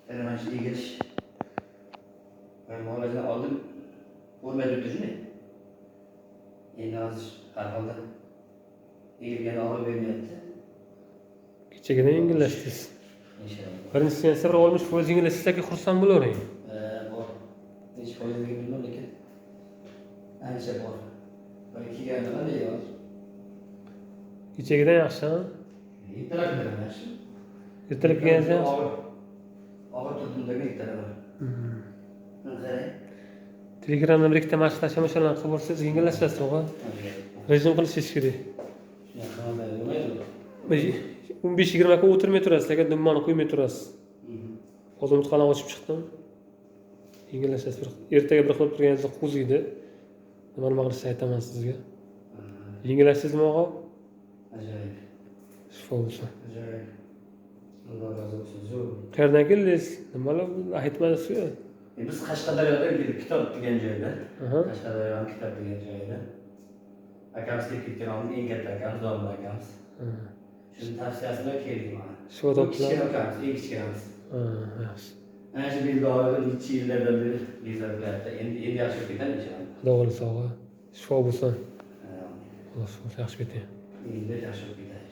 Yana mana shu egilish. Men muolajani oldim. Bo'lmay turdi shunday. Endi hozir har holda egilganda og'riq bermayapti. Kechagidan yengillashdingiz. Inshaalloh. Birinchi seansda bir 60% yengillashsa, aka, xursand bo'lavering. Bor. Necha foizligini bilmadim, lekin ancha bor. Bir kelganda qanday hozir? Kechagidan yaxshi, ha? Ertalabdan yaxshi. Ertalab kelganingizda yaxshi. Og'ir. Og'ir turdim degan ertalab. Mana qarang. Telegramdan bir ikkita mashq tashlab, o'shalarni qilib borsangiz, yengillashasiz, og'a. Rejim qilishingiz kerak. Shunaqa qilmasa bo'lmaydi. 15-20 kun o'tirmay turasiz, aka, dumbani qo'ymay turasiz. Hozir umurtqalarni ochib chiqdim. Yengillashasiz. Bir ertaga bir qilib turganingizda qo'ziydi. Nima nima qilishni aytaman sizga. Yengillashdingizmi, og'a? Ajoyib. Shifo bo'lsin. Ajoyib. Alloh rozi bo'lsin. Zo'r. Qayerdan keldingiz? Nimalar aytmadingiz-ku? Biz Qashqadaryodan keldik, Kitob degan joyda. Qashqadaryoning Kitob degan joyida. Akamiz kelib ketgan oldin, eng katta akamiz, domla akamiz. Shuni tavsiyasi bilan keldik mana. Shifo Bu topdilar. kichkina ukamiz, eng kichkinamiz. Ha, yaxshi. Ana shu belgi og'rig'i necha yillardan beri bezor qilyapti. Endi endi yaxshi bo'lib ketadi inshaalloh. Xudo xohlasa, og'a. Shifo bo'lsin. Amin. Xudo shifo, yaxshi keting. Endi yaxshi bo'lib ketadi.